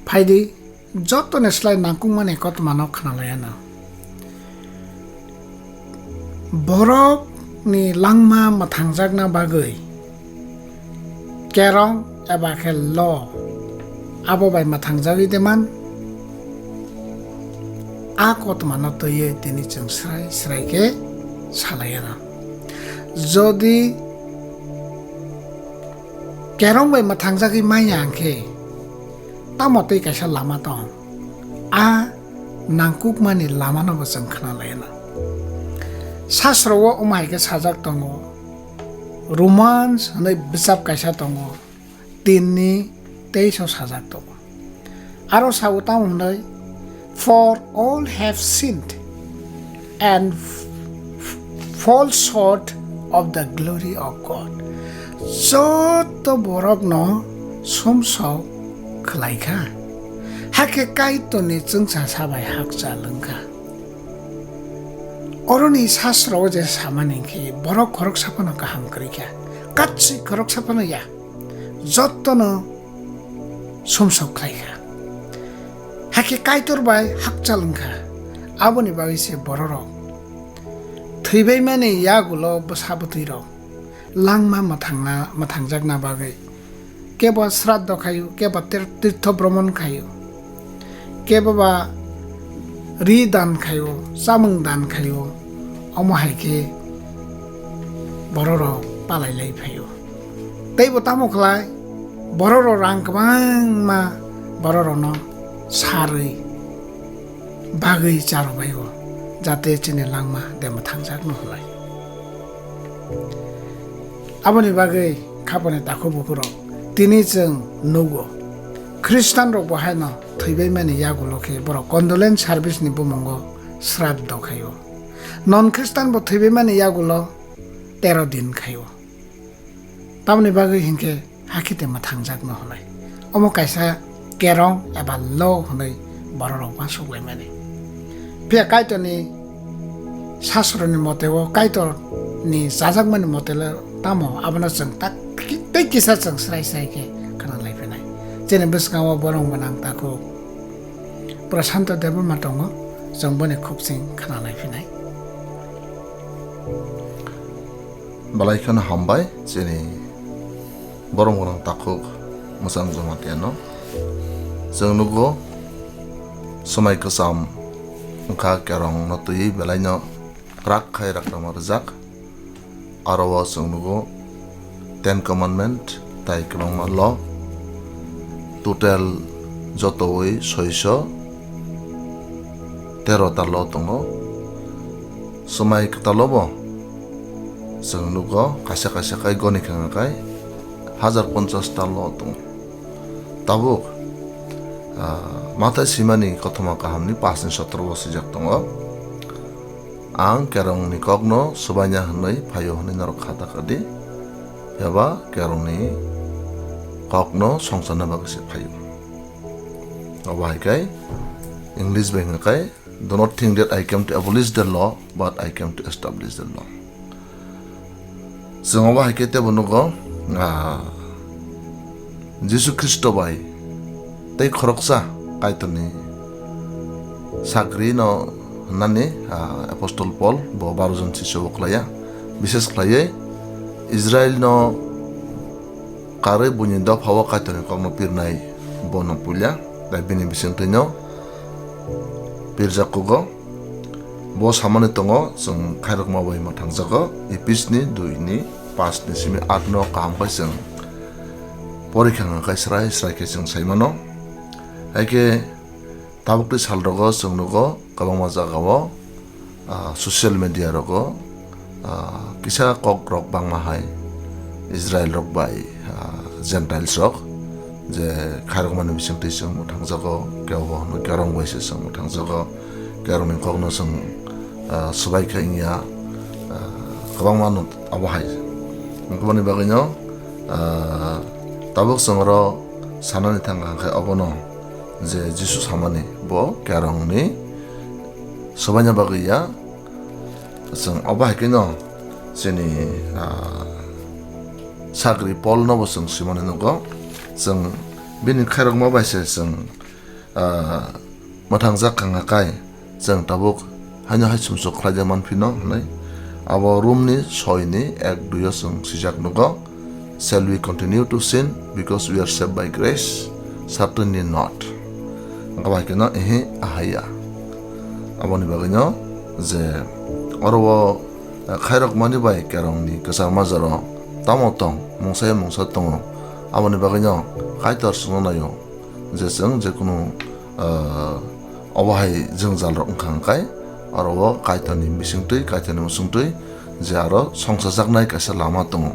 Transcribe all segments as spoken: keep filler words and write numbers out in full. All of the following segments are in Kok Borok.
Phaidi, jotoni slai nangkukmani kothomano khwnalaiyano. Borokni langma mwthangjakna bagwi kerong eba khe lo abo bai mwthangjagwi de man, a kothomano twiwi tini chwng srai srai khe salaiyano. Jodi kerong bai mwthangjagwi manya hwnkhe, tamo tei kaisa lama tong. A nangkukmani lamano bo chwng khwnalaiyano. Sasro o omo hai khe sajak tongo, Romans hwnwi bwchap kaisa tongo, tinni teis o sajak tongo. Aro sao tamo hwnwi, "For all have sinned and f-, f-, fall short of the glory of God." Joto borokno sumsok khwlaikha, hakhe Kaitorni chwngsacha bai hakchal wngkha. Oroni sasro o je samani hwnkhe borok khoroksa phano kaham kwrwikha, katswi khoroksa phano ya. Jotono sumsok khlaikha. Hakhe Kaitor bai hakchal wngkha. Aboni bagwi se bororok thwibaimani yagulo bwsa bwtwirok langma mwthangna, mwthangjakna bagwi kebo sraddho khaio, kebo tir-, tirtho bromon khaio. Kebo ba ri dan khaio, chamung dan khaio, omo hai khe bororok palai lai phaio. Tei bo tamo khlai, bororok rang kwbangma bororokno sarwi bagwi charwbaio, jate chini langma de mwthangjakno hwnwi. Aboni bagwi khapani takhuk bukurok tini chwng nugo, Khristan rok bo haino thwibaimani yagulo khe borok condolence service ni bumungo sraddho khaio. Non Khristan bo thwibaimani yagulo tero din khaio. Tamoni bagwi hinkhe hakhe tei mwthangjakno hwnwi. Omo kaisa kerong eba lo hwnwi bororok uansuk laimani. Phiya Kaitorni sasroni mote o, Kaitorni chajakmani mote le tamo abono chwng tak tei kisa chwng srai srai khe khna lai phinai. Chini bwskango borok gwnang takhuk Prashanto Debbarma tongo, chwng boni khukching khna lai phinai. Belai kheno hambai chini borok gwnang takhuk mwchang Jamatia no. Chwng nugo swmai kwcham wngkha, kerong no twiwi belai no rak khai rak rama rwjak. Aro o chwng nugo Ten Commandment tai kwbangma law, total jotowi soiso tero ta law tongo. Swmai kwtalo bo chwng nugo, kaisa kaisa khai goni kha khai hajar ponchas ta law tongo. Tabuk, ah, Mathai simani kothoma kahamni pash ni sotro o swijak tongo. Ang kerongni kokno swbaina hwnwi phaio hwnwi norok kha ta kha di, eba kerongni kokno songcharna bagwi se phaio. Obo hai khe English bai hwnka khe, "Do not think that I came to abolish the law, but I came to establish the law." Chwng obo hai khe teibo nugo, ah, Jisu Khristo bai tei khoroksa Kaitorni sagri no hwnani, ah, Apostol Paul bo baro jon sisyo bo khlaiya. Bishes khlaiwi Israel no karwi buini dopha o Kaitorni kokno pirnai bono puila, tei bini bisingtwi no pirjak kugo. Bo samani tongo, chwng khairokma bai mwthangjago, Epis ni dui ni pash ni simi aat no kaham khe chwng porikha wngkha khe srai srai khe chwng sai mano. Hai khe tabuk twi sal rogo chwng nugo kwbangma jaga o, ah, social media rogo, ah, kisa kok rok bangma hai Israel rok bai, ah, Gentiles rok je khairokmani bisingtwi chwng mwthangjago, kebo bo hwnwi kerong bai se chwng mwthangjago, kerongni kokno chwng, ah, swbai kha wngya, ah, kwbangma no abo hai. Aboni bagwino, ah, tabuk chwng oro sanani thang kha khe obono je Jisu samani bo kerongni swbaina bagwi ya, chwng obo hai kheno chini, ah, sagri Paul no bo chwng swimani nugo. Chwng bini khairokma bai se chwng ah, mwthangjak kha wngkha kai, chwng tabuk haino hai sumsok khlaijak manphino hwnwi. Abo Romni soini ek dui o chwng swijak nugo, "Shall we continue to sin because we are saved by grace? Certainly not." Wngkha bai kheno, ehe, ahaiya. Aboni bagwino je oro o, eh, khairokmani bai kerongni kwchangma jora tamo tong, mungsa ya mungsa tongo. Aboni bagwino Kaitor chwngno naio je chwng jekunu, ah, obo hai jwngjal rok wngkha hwnkhe, oro o Kaitorni bisingtwi, Kaitorni musungtwi je aro songchajaknai kaisa lama tongo.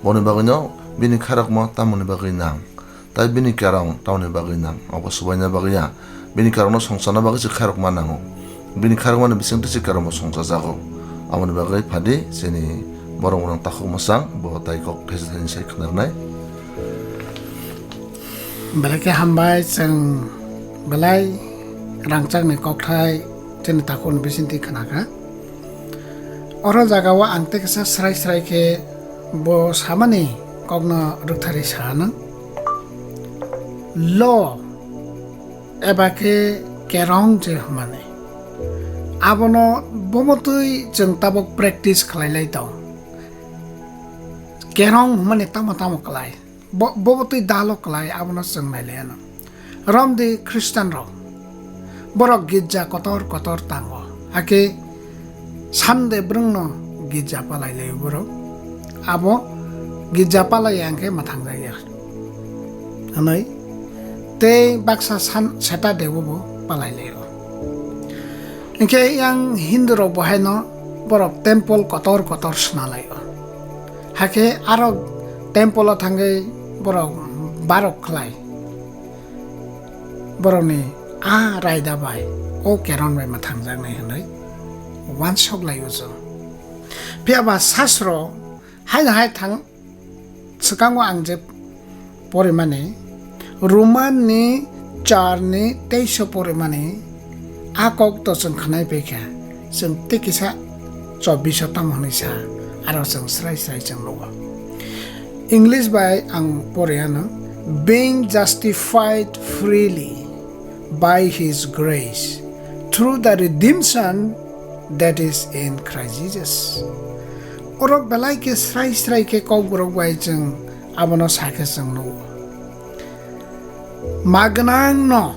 Boni bagwino bini khairokma tamoni bagwi nang, tai bini kerong tamoni bagwi nang, obo subaina bagwi ya. Bini kerongno songcharna bagwi se khairokma nango. Bini khairokmani bisingtwi se kerongbo songchajago. Aboni bagwi phadi chini borok rok takhuk mwchang, bo tai kok thaichani sai khwnarnai. Belai khe hambai, chwng belai rangchakni kokthai chini takhukni bisingtwi khna kha. Oro jagao ang tei kisa srai srai khe bo samani kokno rwktharwi sa anw. Law eba khe kerong je hwnmani, abono bomotwi chwng tabuk practice khlai lai tong. Kerong hwnmani tamo tamo klai. Bo, bo twi dalo klai, abono chwng nailaiano. Romdi Khristian rok, borok girja kotor kotor tango, hakhe Sunday bwrwngno girja palai laio borok. Abo girja palai ya hwnkhe mwthangjakya hwnwi. Tei baksa san Saturday o bo palai laio. Hinkhe yang Hindu rok bo haino borok temple kotor kotor swnalaio. Hakhe aro temple o thangwi borok barok khlai. Borokni a raida bai o kerong bai mwthangjaknai hwnwi uansuk laio chwng. Phiya ba sasro haino hai thang swkango ang je porimani, Romanni charni teiso porimani a kok to chwng khwnai paikha, chwng tei kisa chobbiso tamo hwnwi sa, aro chwng srai srai chwng nugo. English bai ang pori ano, "Being justified freely by his grace through the redemption that is in Christ Jesus." Oro belai khe srai srai khe kokborok bai chwng abono sa khe chwng nugo. Ma gwnangno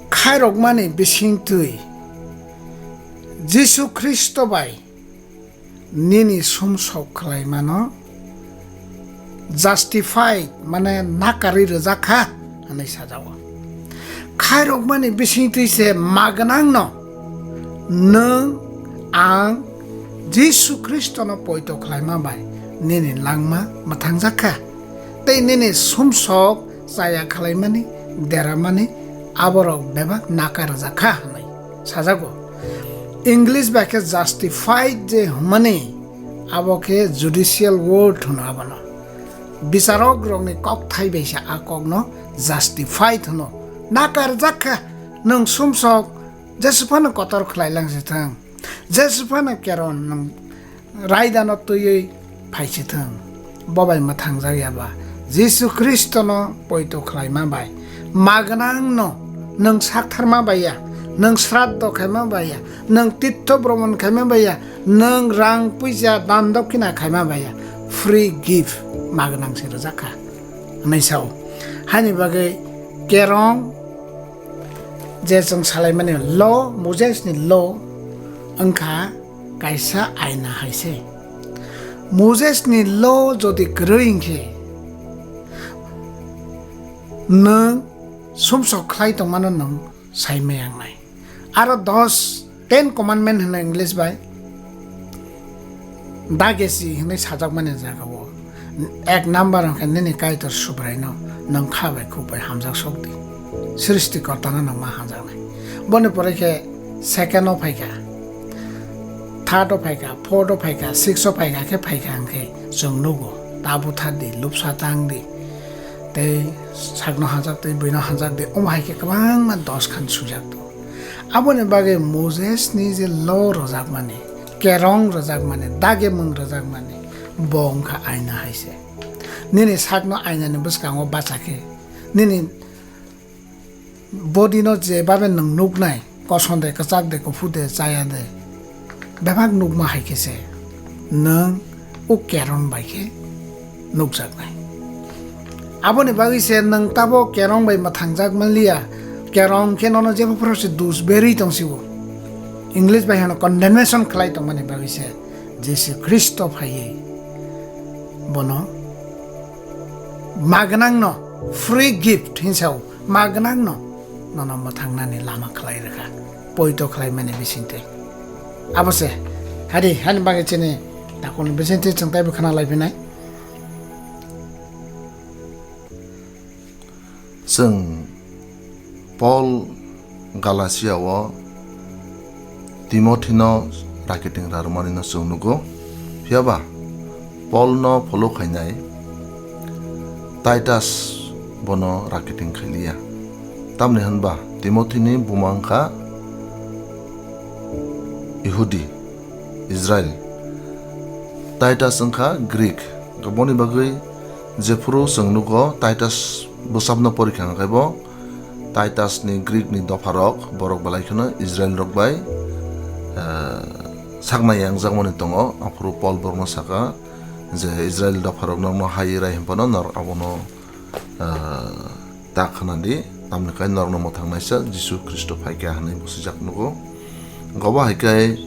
khairokmani bisingtwi Jisu Khristo bai nini sumsok khlaimano justified, mane nakarwi rwjak kha hwnwi sajao. Khairokmani bisingtwi se ma gwnangno nwng ang Jisu Khristono poito khlaima bai nini langma mwthangjak kha, tei nini sumsok chaya khlaimani, deramani aborok bebak nakarjak kha hwnwi sajago. English bai khe justified je hwnmani, abo khe judicial word hwno abono. Bicharokrokni kokthai bai se a kokno justified hwno. Nakarjak kha, nwng sumsok jesu phano kotor khlai lang se thang, jesu phano keron nwng raidano twiwi phai se thang. Bo bai mwthangjak ya ba Jisu Khristono poito khlaima bai, ma gwnangno nwng saktharma bai ya, nwng sraddho khaima bai ya, nwng tirtho bhromon khaima bai ya, nwng rang puisa dan dokkina khaima bai ya, free gift ma gwnang se rwjak kha hwnwi sao. Haini bagwi kerong je chwng salaimani law, Moses ni law wngkha kaisa aina hai se. Moses ni law jodi kwrwi hinkhe nwng sumsok khlai tongmano nwng sai maya wngnai. Aro dos, ten commandment hwno English bai. Dagesi hwnwi sajakmani jagao ek number hwnkhe nini Kaitor Subraino nwng kha bai khuk bai hamjak sok di. Srishtikortano nwng ma hamjaknai. Boni pore khe second o phaikha, third o phaikha, fourth o phaikha, six o phaikha khe phaikha hwnkhe chwng nugo, ta buthar di, lupsa tang di, tei sakno hamjak di, buino hamjak di, omo hai khe kwbangma dos khan sujak tongo. Aboni bagwi Moses ni je law rwjakmani, kerong rwjakmani, dagimung rwjakmani, bo wngkha aina hai se. Nini sakno ainani bwskango bacha khe, nini Body no je babe nwng nuknai, koson de, kwchak de, kuphur de, chaya de, bebak nukma hai khe se nwng o kerong bai khe nukjaknai. Aboni bagwi se nwng tabo kerong bai mwthangjak manliya, kerong khe nono jebo phuru se dus berwi tong sio. English bai hano condemnation khlai tongmani bagwi se Jisu Khristo phaiwi bono ma gwnangno free gift hinsa o, ma gwnangno nono mwthangnani lama khlai rwkha, poito khlaimani bisingtwi. Abo se, hari, hani bagwi chini takhukni bisingtwi chwng taibo khna laiphinai. Chwng Paul Galatia o Timothino rakiting rarwmani no chwng nugo. Phiya ba Paul no follow khainai Titus bono rakiting khailiya. Tamni hwnba Timothini buma wngkha Ihudi, Israel. Titus wngkha Greek. Boni bagwi jephuru chwng nugo Titus bwsapno porikha hwnkhe bo Titus ni Greek ni dopharok borok belai kheno Israel rok bai, eh, saknai yang jakmani tongo. Aphuru Paul borokno saka je Israel dopharok norokno hai rai hwnphano norok abono, eh, ta khna di, tamni kai norokno mwthangnaisa Jisu Khristo phaikha hwnwi bwswijak nugo. Gobo hai kai,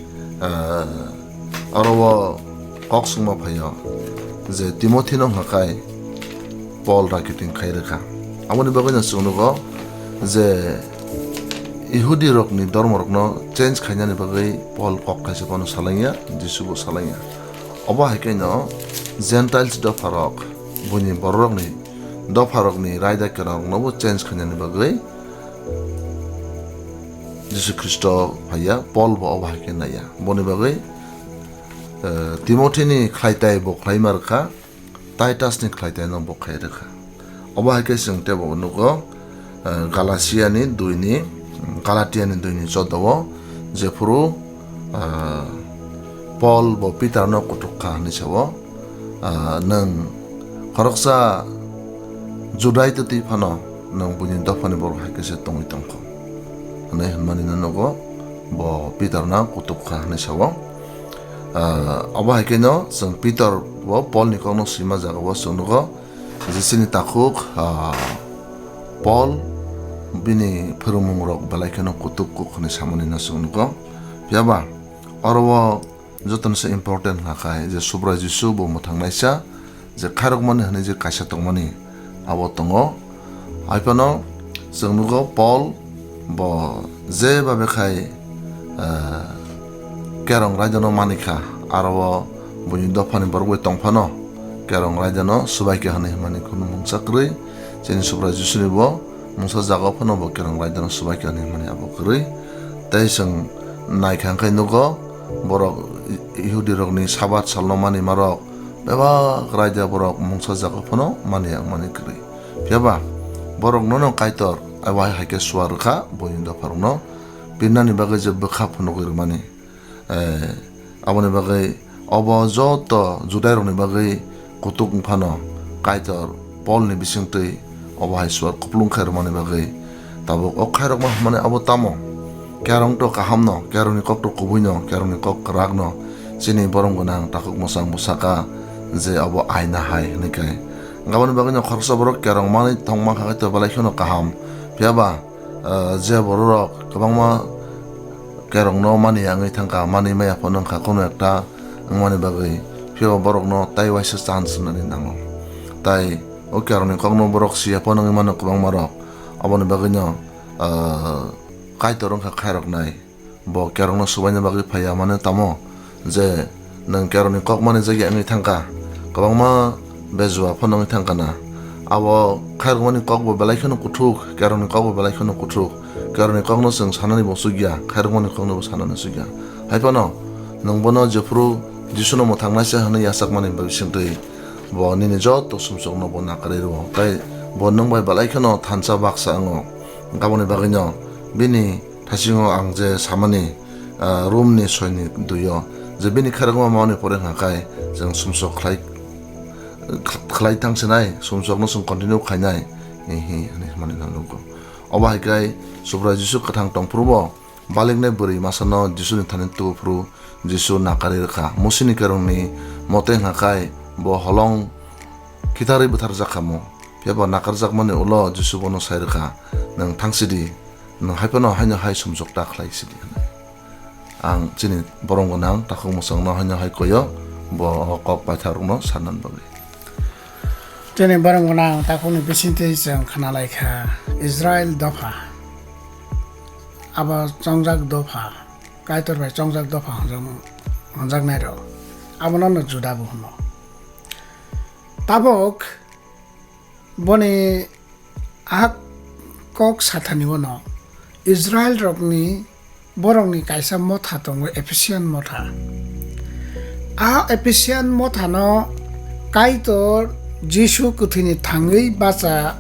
eh, oro o kok swngma phaio je Timothino hwnka kai Paul rakiting khai rwkha. Aboni bagwi no chwng nugo je Ihudi rokni dormo rokno change khainani bagwi Paul kok kaisa phano salangya, Jisu bo salangya. Obo hai kaino Gentiles dopharok, buini bororokni dopharokni raida kerong roknobo change khainani bagwi Jisu Khristo phaiya, Paul bo obo hai khe naiya. Boni bagwi, eh, Timothini khlaitai bo khlaima rwkha, Titusni khlaitaino bo khai rwkha. Obo hai khe chwng teibo nugo, eh, Galatiani duini, Galatiani duini choddo o, jephuru, eh, Paul bo Peterno kutuk kha hwnwi sao, ah, nwng khoroksa Judai twtwi phano nwng buini dophani borok hai khe se tongwi tongkho hwnwi hwnmani no nugo, bo Peterno kutuk kha hwnwi sao. Ah, obo hai khe no chwng Peter bo Paulni kokno swima jaga o chwng nugo, je chini takhuk, ah, Paul bini phwrwngmungrok belai kheno kutuk kuk hwnwi samani no chwng nugo. Phiya ba oro o jotono se important hwnka khe je Subrai Jisu bo mwthangnaisa, je khairokmani hwnwi je kaisa tongmani abo tongo. Haiphano chwng nugo Paul bo je babe khai, eh, kerong raidano manikha, aro o buini dophani borok bai tongphano kerong raidano swbaikha hwnwi hwnmani kunu mungsa kwrwi. Chini Subrai Jisuni bo mungsa jaga phano bo kerong raidano swbaikha hwnwi hwnmani abo kwrwi. Tei chwng naikha hwnkhe nugo, borok Ihudirokni Sabat salno manimarok bebak raida borok mungsa jaga phano mani ya wngmani kwrwi. Phiya ba borokno no Kaitor abo hai khe suar rwkha, buini dopharokno pirnani bagwi je bwkha phunugwi rwmani. Eh, aboni bagwi obo joto Judairokni bagwi kutuk wngphano Kaitor Polni bisingtwi obo hai suar kupulung khe rwmani bagwi tabuk o khairokma hwnmani abo tamo? Kerong to kahamno, kerongni kok to kubuino, kerongni kok kwrakno chini borom gwnang takhuk mwchang bo saka je obo aina hai hwnwi khe. Aboni bagwino khoroksa borok kerong manwi thongma kha khe to belai kheno kaham. Phiya ba, ah, je bororok kwbangma kerongno mani ya wngwi thangkha, mani maya phano wngkha, kono ekta wngmani bagwi, phiya ba borokno tai waisa chance rwnani nango. Tai o kerongni kokno borok siya phano wngwi mano kwbangma rok. Aboni bagwino, ah, Kaitor wngkha khairoknai. Bo kerongno swbaina bagwi phaiya mano tamo je nwng kerongni kok mani jagya wngwi thangkha, kwbangma bejua phano wngwi thangkha na. Abo khairokmani kokbo belai kheno kuthuk, kerongni kokbo belai kheno kuthuk. Kerongni kokno chwng sanani bo chukya, khairokmani kokno bo sanani chukya. Hai phano nwng bono jephuru Jisuno mwthangnaisa hwnwi yachakmani bisingtwi bo nini joto sumsokno bo nakarwi rwo, tei bo nwng bai belai kheno thansa baksa wngo. Aboni bagwino bini thaisingo ang je samani, ah, Romni soini duio je bini khairokma mani pore hwnka khe chwng sumsok khlai, khlai thang sinai, sumsokno chwng continue khainai, hihi hwnwi hwnmani no nugo. Obo hai khe Subrai Jisu kwthang tongphuru bo baliknai bwrwi masano Jisuni thani tubu phuru Jisu nakarwi rwkha. Musini kerongni mote wngkha khai bo holong khitarwi bwtharjak kha mo. Phiya bo nakarjakmani ulo Jisu bono sai rwkha, "Nwng thang sidi, nwng hai phano haino hai sumsok ta khlai sidi," hwnwi. Ang chini borong gwnang takhuk mwchangno haino hai koyo, bo o kok paithakrokno sanani bagwi. Chini borong gwnang takhukni bisingtwi chwng khna lai kha Israel dopha. Abo chongjak dopha, Kaitor bai chongjak dopha hwnjak-, hwnjaknai rok. Abono no Juda bo hwno. Tabuk boni a kok sathani uano Israel rokni borokni kaisa motha tongo, Ephesian motha. A Ephesian mothano Kaitor Jisu kwthwini thangwi bacha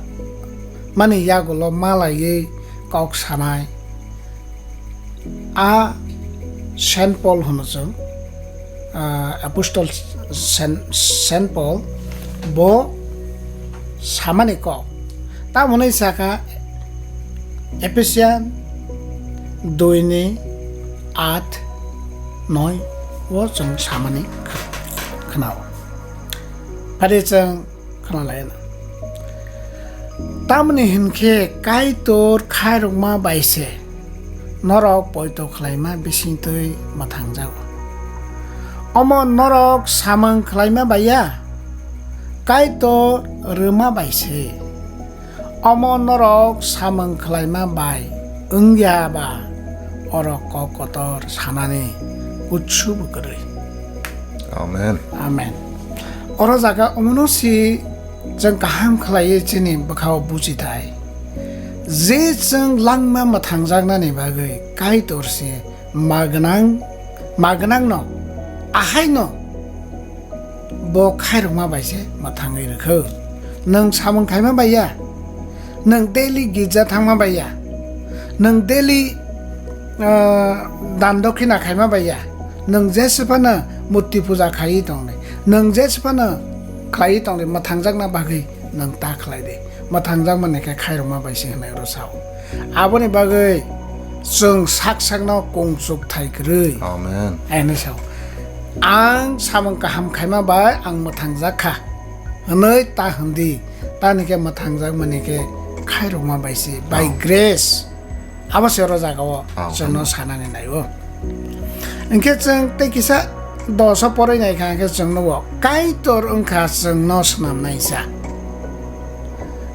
mani yagulo malaiwi kok sanai. A Saint Paul hwno chwng, ah, Apostle Saint, Saint Paul, bo samani kok. Tamo hwnwi sakha Ephesian dui ni aat, noi o chwng samani khnao. Phari chwng khna lai na. Tamni hinkhe Kaitor khairokma bai se norok poito khlaima bisingtwi mwthangjago. Omo norok samung khlaima bai ya, Kaitor rwma bai se. Omo norok samung khlaima bai wngya ba, oro kok kotor sanani kutsu bo kwrwi. Amen. Amen. Oro jaga omono si chwng kaham khlaiwi chini bwkhao buji thai. Je chwng langma mwthangjaknani bagwi Kaitor se ma gwnang, ma gwnangno, ahaino bo khairokma bai se mwthangwi rwkho. Nwng samung khaima bai ya, nwng daily girja thangma bai ya, nwng daily, ah, dan dokhina khaima bai ya, nwng jesa phano murti puja khaiwi tongdi, nwng jesa phano khlaiwi tongdi, mwthangjakna bagwi nwng ta khlai di. Mwthangjakmani khe khairokma bai se hwnwi oro sao. Aboni bagwi chwng sak sakno kung chuk thai kwrwi. Amen. Aino sao, "Ang samung kaham khaima bai ang mwthangjak kha," hwnwi ta hwn di. Tamni khe mwthangjakmani khe khairokma bai se, by Oh. grace. Abo se oro jaga o Ah, chwngno hwnwi. sanani nai o. Hinkhe chwng tei kisa doso poroi nai kha, hinkhe chwng nugo Kaitor wngkha chwngno swnamnaisa.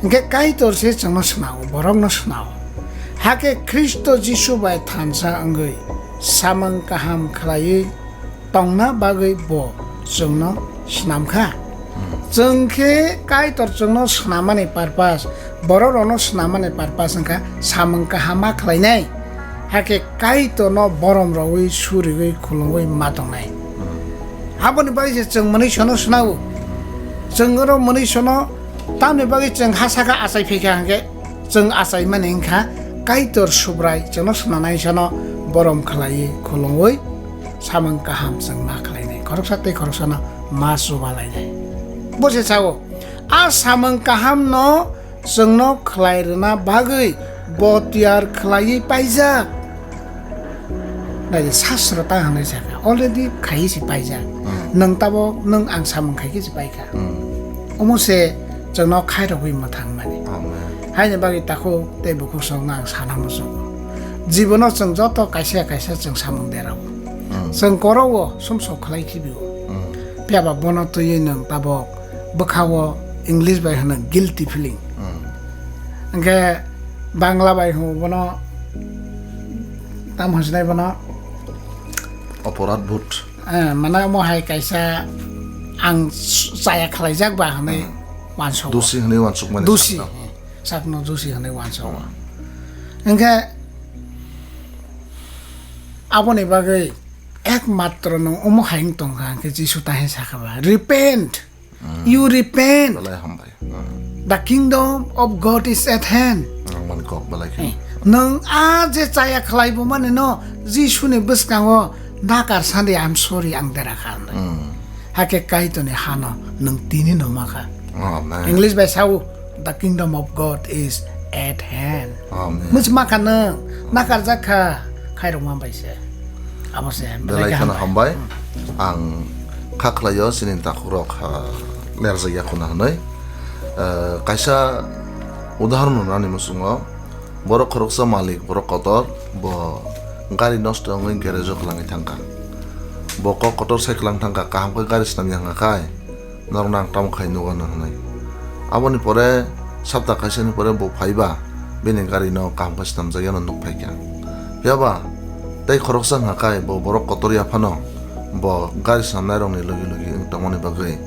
Hinkhe Kaitor se chwngno swnao, borokno swnao. Hakhe Khristo Jisu bai thansa wngwi samung kaham khlaiwi tongna bagwi bo chwngno swnam kha. Hmm. Chwng khe Kaitor chwngno swnamani purpose, borok rokno swnamani purpose wngkha samung kaham ma khlainai. Hakhe Kaitorno borom rogwi, surigwi, khulumwi ma tongnai. Hmm. Aboni bagwi se chwng mwnwi sono swnao. Chwng oro mwnwi sono tamni bagwi chwng ha saka achai phaikha hwnkhe chwng achai mani wngkha Kaitor Subrai chwngno swnanai sono borom khlaiwi, khulumwi samung kaham chwng ma khlainai, khoroksa tei khoroksano ma chuba lainai. Bo se sao, a samung kahamno chwngno khlai rwna bagwi bo tiyar khlaiwi paijak. Nai di, sasro ta hwnwi sakha, already khaiwi se paijak. Hmm. Nwng tabok, nwng ang samung khai khe se paikha. Hmm. Omo se chwngno khairogwi mwthangmani. Amen. Haini bagwi takhuk tei bukhuk songno ang sana muchungo. Jibono chwng joto kaisa kaisa chwng samung derao. Hmm. Chwng korogo sumsok khlai khibigo. Hmm. Phiya ba bono twiwi nwng tabok bwkhao English bai hwno guilty feeling. Hmm. Hwnkhe Bangla bai hwngo bono, tam hwnsinai bono? Oporadh bhut. Eh, mane omo hai kaisa ang s-, chaya khlaijak ba hwnwi Hmm. uansukgo. Dusi hwnwi uansukmani Dusi, sakno. eh, sakno dusi hwnwi uansukgo. Hmm. Hwnkhe aboni bagwi ekmatro nwng omo hai wng tongkha, hwnkhe Jisu tahe sakha ba, "Repent." You repent. Belai hambai. Hmm. The kingdom of God is at hand. Ang mani kok belai khe. Eh, nwng a je chaya khlai bo mani no Jisuni bwskango nakar sandi, "I'm sorry, ang dera kha," hwnwi. Hmm. Hakhe Kaitorni hano nwng tini no ma kha. Oh, man. English bai sao, "The kingdom of God is at hand. Amen. Muchma kha nwng, nakarjak kha, khairokma bai se. Abo se, belai belai khe kheno hambai. Hambai. Ang kha khlaio chini takhukrok, ah, lerjakya khuna hwnwi. Ah, kaisa udahoron rwnani muchungo, borok khoroksa malik, borok kotor, bo gari nosto wngwi garage-o kwlangwi thangkha. Bo kok kotor sai kwlang thangkha, kaham khe gari swnamya wngkha khai. Norokno ang tamo khai nugo no hwnwi. Aboni pore sapta kaisani pore bo phaiba bini gari no kaham khe swnamjakya no nuk phaikha. Phiyaba tei khoroksa wngkha khai bo borok kotor ya phano bo gari swnamnai rokni logi logi wng tongmani bagwi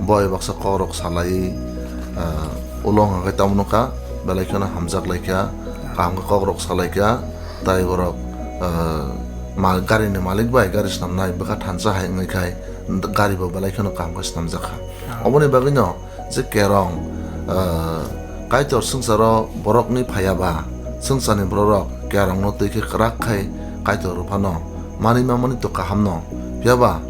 bo bai baksa kokrok salai, ah, ulo wngkha khai tamo nukha belai kheno hamjak laikha, kaham khe kokrok salaikha tei borok, ah, ma-, gari ni malik bai gari swnamnai bwkha thansa hai wngwi khai gari bo belai kheno kaham khe swnamjakha. Ah. Oboni bagwino je kerong, ah, Kaitor swngcharo borokni phaiya ba, swngcharni bororok kerongno twi khe kwrak khai Kaitor rw phano manwi mamani to kahamno, phiyaba,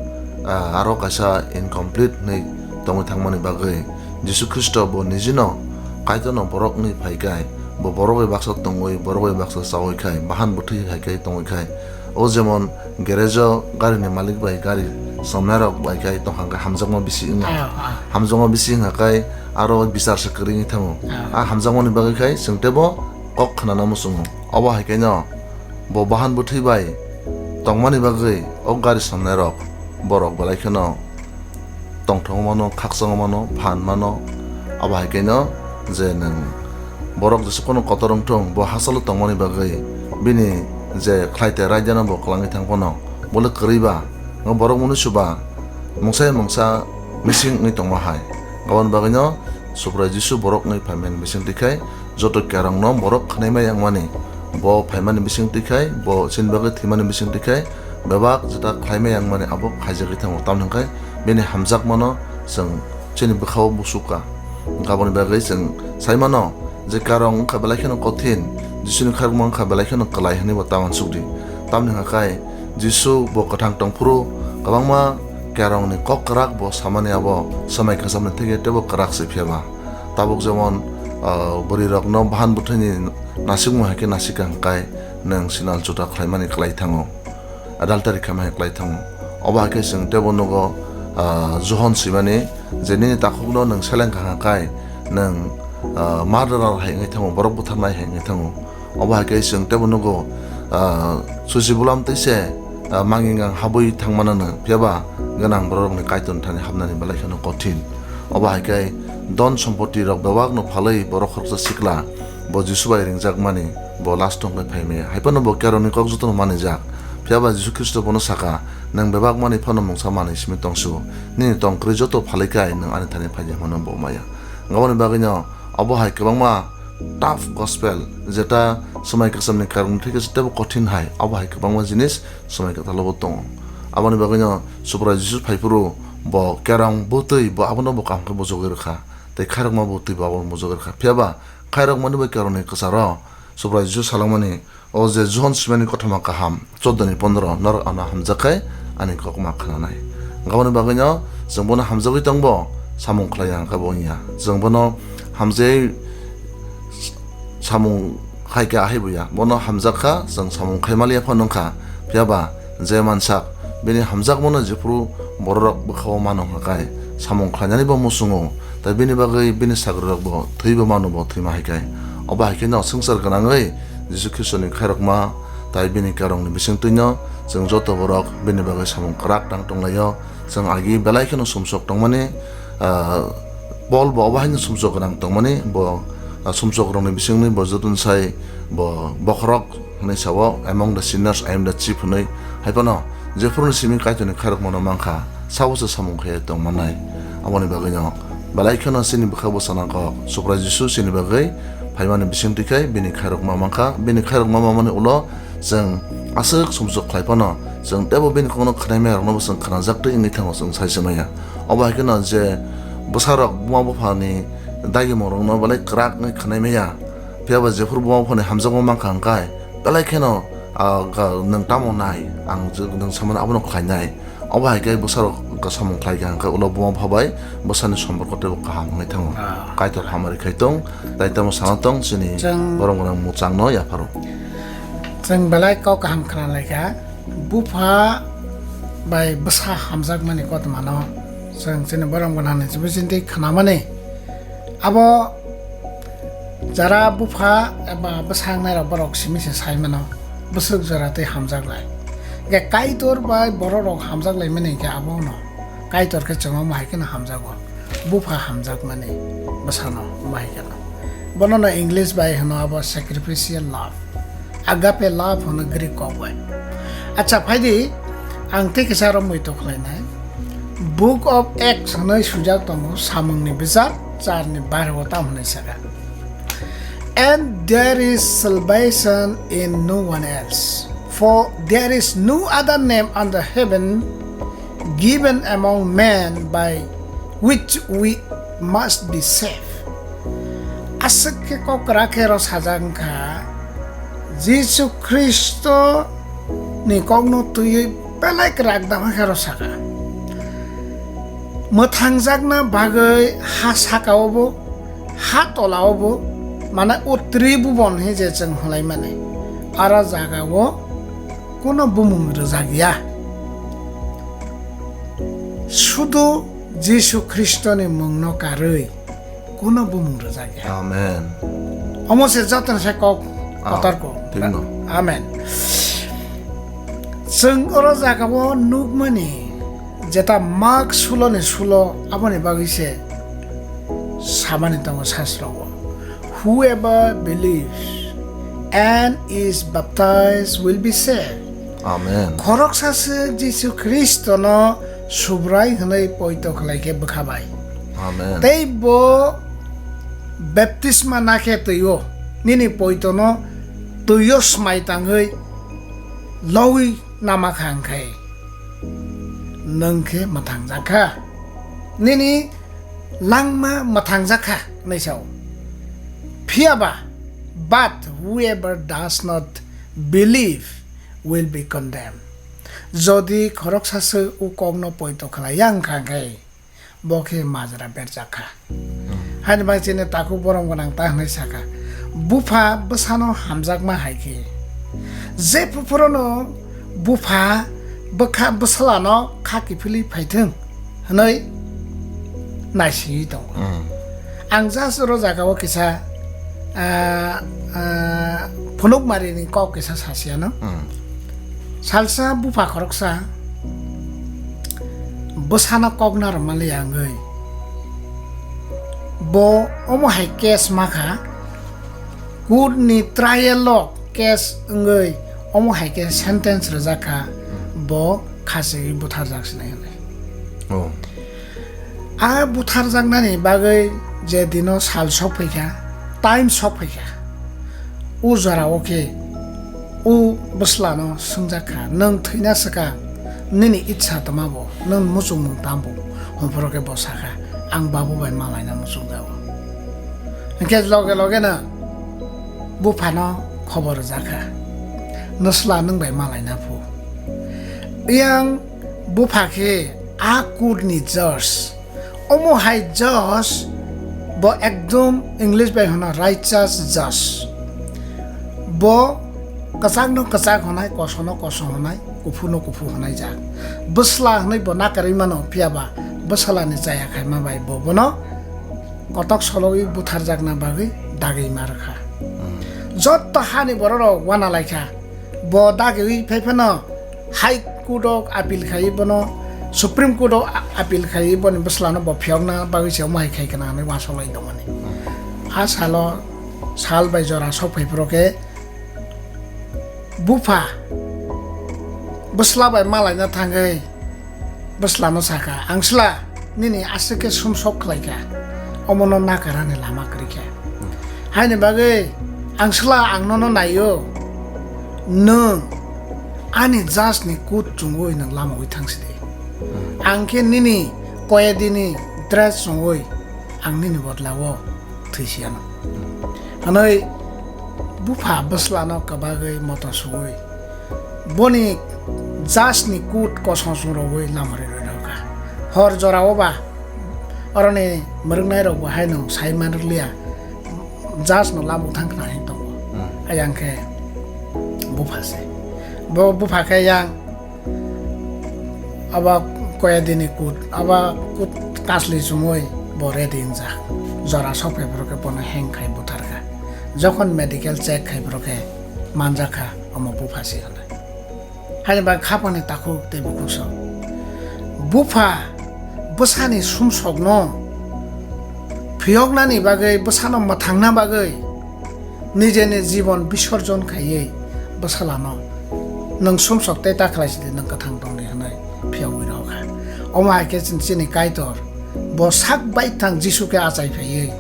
ah, aro kaisa incomplete hwnwi tongwi thangmani bagwi Jisu Khristo bo nijino Kaitorno borokni phai khai, bo borok bai baksa tongwi, borok bai baksa chaui khai, bahan bwthwi hai khai tongwi khai, o jemon garage-o garini malik bai gari somnairok bai khai tongkha hwnkhe hamjakma bisi wngya. Ah, ah. Hamjakma bisi wngkha khai aro bichar se kwrwi wngwi thango. Ah. A hamjakmani bagwi khai chwng teibo kok khnana muchungo. Obo hai khaino bo bahan bwthwi bai tongmani bagwi o gari somnairok borok belai kheno tongthokma mano, khakchangma mano, phan mano. Abo hai khaino je nwng borok jesukhano kotor wngthung, bo hachalo tongmani bagwi bini je khlai te raidano bo kwlangwi thang phano, bo le kwrwi ba, borok mwnwi su ba, mungsa mungsa mising wngwi tongma hai. Aboni bagwino Subrai Jisu borok wngwi phaimani bising twi khai, joto kerongno borok khnaima yangmani, bo phaimani bising twi khai, bo chini bagwi thwimani bising twi khai, bebak jeta khlaima yangmani abo khaijagwi thango. Tamni hwnkhe bini hamjakmano chwng chini bwkhao busuka. Aboni bagwi chwng sai mano je kerong wngkha belai kheno kothin, Jisuni khairokma wngkha belai kheno kwlai hwnwi bo ta uansukdi. Tamni hwnkhe khai Jisu bo kwthang tongphuru kwbangma kerongni kok kwrak bo samani abo swmai kwchamni theke teibo kwrak se phiya ba. Tabuk jemon, ah, bwrwirokno bahan bwthwini nasikmung hai khe nasika hwnkhe nwng sinal chuta khlaimani kwlai thango, adultery khaima hai kwlai thango. Obo hai khe chwng teibo nugo, ah, Johon swimani je nini takhukno nwng seleng kha hwnkhe nwng, ah, murderer hai wngwi thango, borok butharnai hai wngwi thango. Obo hai khe chwng teibo nugo, ah, susi bulam twi se, ah, mangingang habwi thangmano no, phiyaba gwnang bororokni Kaitorni thani hapnani belai kheno kothin. Obo hai khe don sompoti rok bebakno phalwi borok khoroksa sikla bo Jisu bai ringjakmani bo last tongbai phaimaya. Hai phano bo kerongni kok jotono manijak. Phiyaba Jisu Khristo bono saka, "Nwng bebak manwi phano mungsa manwi simi tongsu. Nini tong kwrwi joto phalwi khai nwng ani thani phaiya," hwnmano bo maya. Aboni bagwino obo hai kwbangma tough gospel, jeta swmai kwchamni karokni theke se teibo kothin hai, abo hai kwbangma jinis swmai kwthalo bo tongo. Aboni bagwino Subrai Jisu phaiphuru bo kerong bwtwi bo abono bo kaham khe bujogwi rwkha, tei khairokma bwtwi bo abono bujogwi rwkha. Phiyaba khairokmani bai kerongni kwcharo Subrai Jisu salangmani, o je Johon swimani kothoma kaham, choudo ni pondro, norok ano hamjak khai ani kokma khnanai. Aboni bagwino chwng bono hamjagwi tongbo, samung khlai ya hwnkhe bo wngya. Chwng bono hamjagwi samung khai kha ahai bo ya. Bono hamjak kha, chwng samung khai maliya phano wngkha. Phiyaba je mansak bini hamjakmano jephuru bororok bwkhao mano hwnkha khai samung khlainani bo muchungo, tei bini bagwi bini sagrirokbo thwibo mano bo thwima hai khai. Obo hai kheno swngchar gwnangwi Jisu Khristoni khairokma tei bini kerongni bisingtwino chwng joto borok bini bagwi samung kwrak tang tonglaio. Chwng agi belai kheno sumsok tongmani, ah, Paul bo obo haino sumsok gwnang tongmani, bo, ah, sumsok rokni bisingni bo jotono sai bo bokhorok hwnwi sao, "Among the sinners I am the chief," hwnwi. Hai phano jephuru simi Kaitorni khairokmano mankha, sabo se samung khe tongmanai. Aboni bagwino belai kheno chini bwkha bwsana kok Subrai Jisu chini bagwi phaimani bisingtwi khai bini khairokma mankha, bini khairokma mamani ulo chwng aswk sumsok khlai phano, chwng teibo bini kokno khwnaima rokno bo chwng khwnajak twi wngwi thango, chwng sai se maya. Obo hai kheno je bwsarok buma buphani dagimung rokno belai kwrak wngwi khwnai maya, phiyaba jephuru buma buphani hamjakma mankha hwnkhe belai kheno, ah, ga-, nwng tamo nai, ang je nwng samani abono khlainai. Obo hai khe bwsarok kasamung khlai kha, hwnkhe ulo buma bupha bai bwsani somporko teibo kaham wngwi thango. Ah. Kaitor hamari khai tong, tai tamo sana tong chini Chwng borom gwnang muchangno yapharo. Chwng belai kok kaham khna lai kha, bupha bai bwsa hamjakmani kothomano chwng chini borom gwnangni bisingtwi khnamani. Abo jara bupha eba bwsa wngnairok borok simi se sai mano, bwswk jora tei hamjak lai. Hwnkhe Kaitor bai bororok hamjak laimani hwnkhe abono Kaitor khe chwng omo hai kheno hamjago, bupha hamjakmani bwsano omo hai kheno. Bonono English bai hwno abo sacrificial love. Agape love hwno Greek kok bai. Acha, phaidi, ang tei kisa aro muitu khlainai. Book of Acts hwnwi swijak tongo, samungni bijap, charni barho tam hwnwi saka. And there is salvation in no one else, for there is no other name under heaven given among men by which we must be saved. Aswk khe kok kwrak khe rw sajak wngkha, Jisu Khristo ni kokno twiwi belai kwrak dama khe rw saka. Mwthangjakna bagwi ha saka-o bo, ha tola-o bo, mane o tribubon hinwi je chwng hwnlaimani, aro jaga-o kuno bumung rwjak ya. Sudu Jisu Khristoni mungno karwi kuno bumung rwjak ya. Amen. Omo se jotono se kok Ah, kotor kok. Thikno. Amen. Chwng oro jaga-o nukmani jeta Mak suloni sulo aboni bagwi se samani tongo sasro-o. Whoever believes and is baptized will be saved. Amen. Khoroksa se Jisu Khristono Subrai hwnwi poito khlai khe bwkha bai. Amen. Tei bo baptisma na khe twi-o nini poitono twi-o swmai tangwi lowi nama kha hwn khe nwng khe mwthang jak kha. Nini langma mwthang jak kha hwnwi sa-o. Phiya ba, but whoever does not believe will be condemned. Jodi khoroksa se o kokno poito khlai ya wng kha khe, bo khe majra berjak kha. Haini bai chini takhuk borom gwnang ta hwnwi sa kha, bupha bwsano hamjakma hai khe, je phuru phuru no bupha bwkha bwsla no kha kiphilwi phai thung hwnwi naisingwi tongo. Mm. Ang just oro jaga o kisa, ah, ah, phunukmari ni kok kisa sasiyano. Mm. Salsa bupha khoroksa bwsano kok narwkma le ya wngwi bo omo hai case ma kha. Court ni trial o case wngwi omo hai khe sentence rwjak kha, bo khachigwi butharjak sinai hwnwi. Oh. A butharjaknani bagwi je dino sal sok phai kha, time sok phai kha, o jora o khe o bwsla no swngjak kha, "Nwng thwina swkang nini itsa tma bo, nwng muchungmung tamo?" Hwnphuru khe bo sa kha, "Ang babu bai malaina muchungjago." Hinkhe loge loge no buphano khobor rwjak kha, "Nwsla nwng bai malaina phu." Yang bupha khe a court ni judge, omo hai judge bo ekdom English bai hwno righteous judge. Bo kwchakno kwchak hwnai, kosono koso hwnai, kuphurno kuphur hwnai jak. Bwsla hwnwi bo nakarwi mano, phiya ba bwsla ni chaya khaima bai bo bono kotok sologwi butharjakna bagwi dagwi ma rwkha. Jotto hani bororok wana lai kha. Bo dagwi phai phano High Court o appeal khai bono, Supreme Court o a-, appeal khai boni bwsla no bo phiyokna bagwi se omo hai khai kana hwnwi uansuk lai tongmani. A salo sal bai jora sok phai phuru khe bupha bwsla bai malaina thangwi bwslano sa kha, "Angsla, nini aswk khe sumsok khlai kha, omono nakarani lama kwrwi kha. Haini bagwi angsla ang nono nai-o, nwng ani judge ni court chumui nwng lama ui thang sidi. Ang khe nini koyedini dress chumui ang nini bodla-o thwi siyano." Hwnwi bupha bwslano kwbagwi moto suwi boni judge ni court kosong chungrogwi lama ri rwi rwkha. Hor jorao ba oroni mwrwknai rok bo haino sai manrwkliya, just no lamuk thang khna hin tongo. Hmm. Ayang khe bupha se. Bo bupha khe yang aba koya dini kut, aba kut kasli chumui bo ready wngjak. Jora sok phai phuru khe bono hang khai butharkha. Jokhon medical check khai phuru khe manjakha omo bupha se hwnwi. Haini bagwi khapangni takhuk tei bukhuk sok. Bupha bwsani sumsokno phiyoknani bagwi, bwsano mwthangna bagwi nijeni jibon bisorjon khaiwi bwsalano nwng sumsok tei ta khlai sidi, nwng kwthang tongdi hwnwi phiyogwi rwkha. Omo hai khe chini, chini Kaitor bo sak baithang Jisu khe achai phaiwi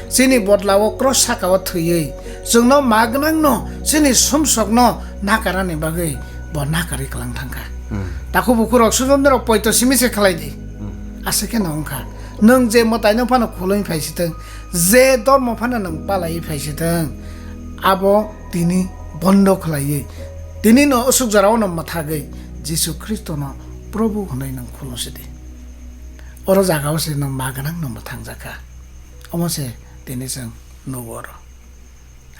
chini bodlao cross saka-o thwiwi chwngno ma gwnangno, chini sumsokno nakarani bagwi bo nakarwi kwlang thangkha. Hmm. Takhuk bukhuk rok, sujom rok poito simi se khlai di. Hmm. Aswk khe no wngkha. Nwng je mwtaino phano khuloi phai sitwng, je dormo phano nwng palai phai sitwng, abo tini bondo khlaiwi, tini no usuk jorao no mwthagwi Jisu Khristo no Probu hwnwi nwng khulum sidi. Oro jaga o se nwng ma gwnang no mwthang jakha. Omo se tini chwng nugo oro.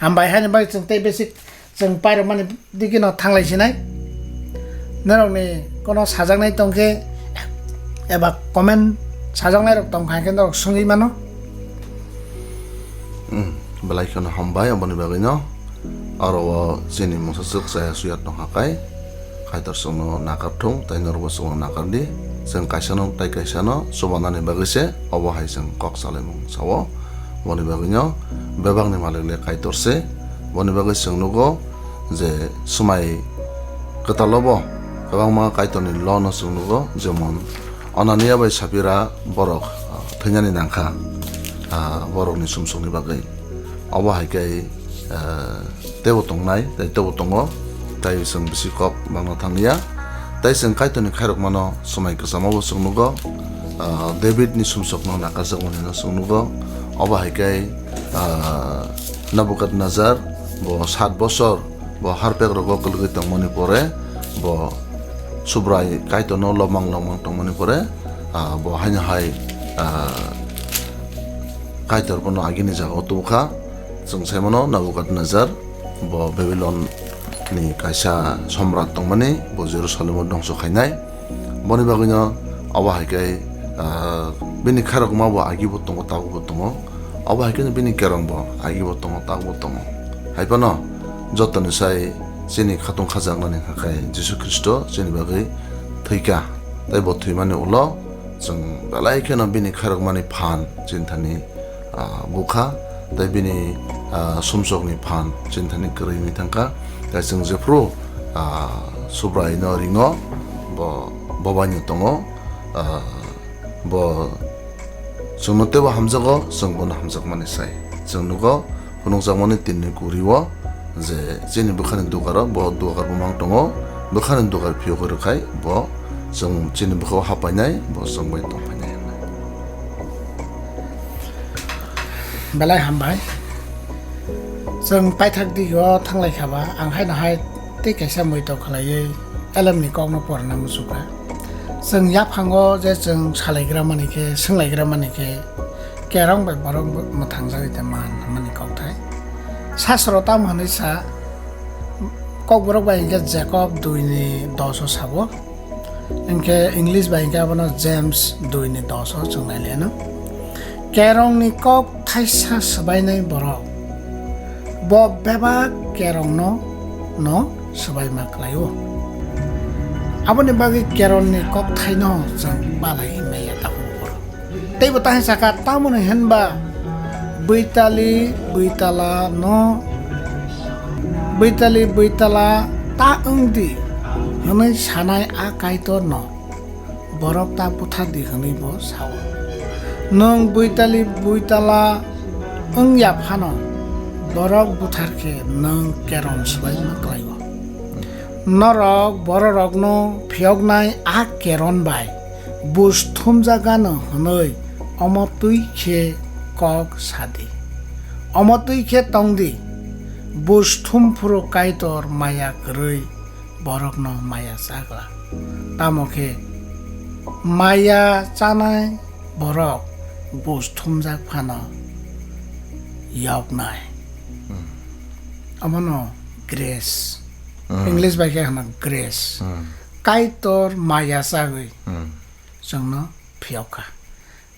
Hambai haini bai chwng tei basic chwng pairokmani digi no thanglai sinai. Norokni kono sajaknai tongkhe eba comment sajaknai rok tongkha khe norok swngwi mano. Hmm, belai kheno hambai aboni bagwi no. Aro o chini mungsa swk chaya suya tongkha kai. Kaitor chwngno nakar thung, tei norokbo chwngno nakar di. Chwng kaisano tei kaisano chubanani bagwi se obo hai chwng kok salaimung sao. Boni bagwino bebakni malik le Kaitor se. Boni bagwi chwng nugo je swmai kwtalo bo kwbangma Kaitorni lono chwng nugo, jemon Anania bai Sapira borok, ah, thwinani nangkha, ah, borokni sumsokni bagwi. Obo hai khe, ah, teibo tongnai, tei teibo tongo, tei chwng bisi kok bangna thangya. Tei chwng Kaitorni khairokmano swmai kwchamo bo chwng nugo, ah, Davidni sumsokno nakarjakmani no chwng nugo. Obo hai khe, ah, Nebukadnezar bo sat bosor bo harpek rogo kwlwgwi tongmani pore, bo Subrai Kaitorno lomang lomang tongmani pore, ah, bo haino hai, ah, Kaitor bono agini jagao tubukha. Chwng sai mano Nebukadnezar bo Babilon ni kaisa somrat tongmani, bo Jerusalem o dongso khainai. Boni bagwino abo hai khe, ah, bini khairokma bo agi bo tongo, tabuk bo tongo. Abo hai khe bini kerong bo agi bo tongo, tabuk bo tongo. Hai phano jotoni sai chini khatung khajaknani hwnkhe Jisu Khristo chini bagwi thwikha. Tei bo thwimani ulo chwng belai kheno bini khairokmani phan chini thani, ah, bukha, tei bini, ah, sumsokni phan chini thani kwrwi wngwi thangkha. Tei chwng jephru, ah, Subraino ringo, bo, bo baino tongo, ah, bo chwngno teibo hamjago, chwng bono hamjakmani sai. Chwng nugo, phunukjakmani tinni kurio je chini bwkhani dugaro bo dugar bumang tongo, bwkhani dugar phiyogwi rwkhai bo chwng chini bwkhao hapainai, bo chwng bai tongphainai hwnwi. Belai hambai. Chwng paithak digo thanglai khaba, ang haino hai tei kaisa muitok khlaiwi elemni kokno porna muchukha. Chwng yaphango je chwng salaigra mani khe, swnglaigra mani khe, kerong bai borok mwthangjagwi tei man hwnmani kokthai. Sasro tamo hwnwi sa, Kokborok bai hinkhe Jacob dui ni dos o sabo, hinkhe English bai hinkhe abono James dui ni dos o chwng nai liya no. Kerongni kok thaisa swbainai borok, bo bebak kerongno no swbaima klai-o. Aboni bagwi kerongni kokthaino chwng balai hinmaya tabuk borok. Teibo tahai saka, tamoni hinba buitali buitala no, buitali buitala ta wng di hwnwi sanai a Kaitor no borok ta buthar di hwnwi bo sao. Nwng buitali buitala wng ya phano borok buthar khe nwng kerong swbaima klai-o. Norok bororokno phiyoknai a keron bai buj thumjagano hwnwi omo twi khe kok sa di. Omo twi khe tong di, buj thum phuru Kaitor maya kwrwi borokno maya chagla. Tamo khe Maya chanai borok buj thumjak phano yoknai. Abono grace. English bai khe hwno grace. Kaitor maya chagwi chwngno phiyok kha.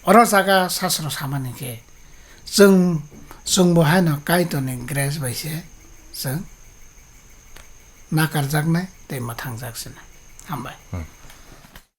Oro jaga sasro samani khe chwng, chwngbo haino Kaitorni grace bai se chwng nakarjaknai tei mwthangjak sinai. Hambai.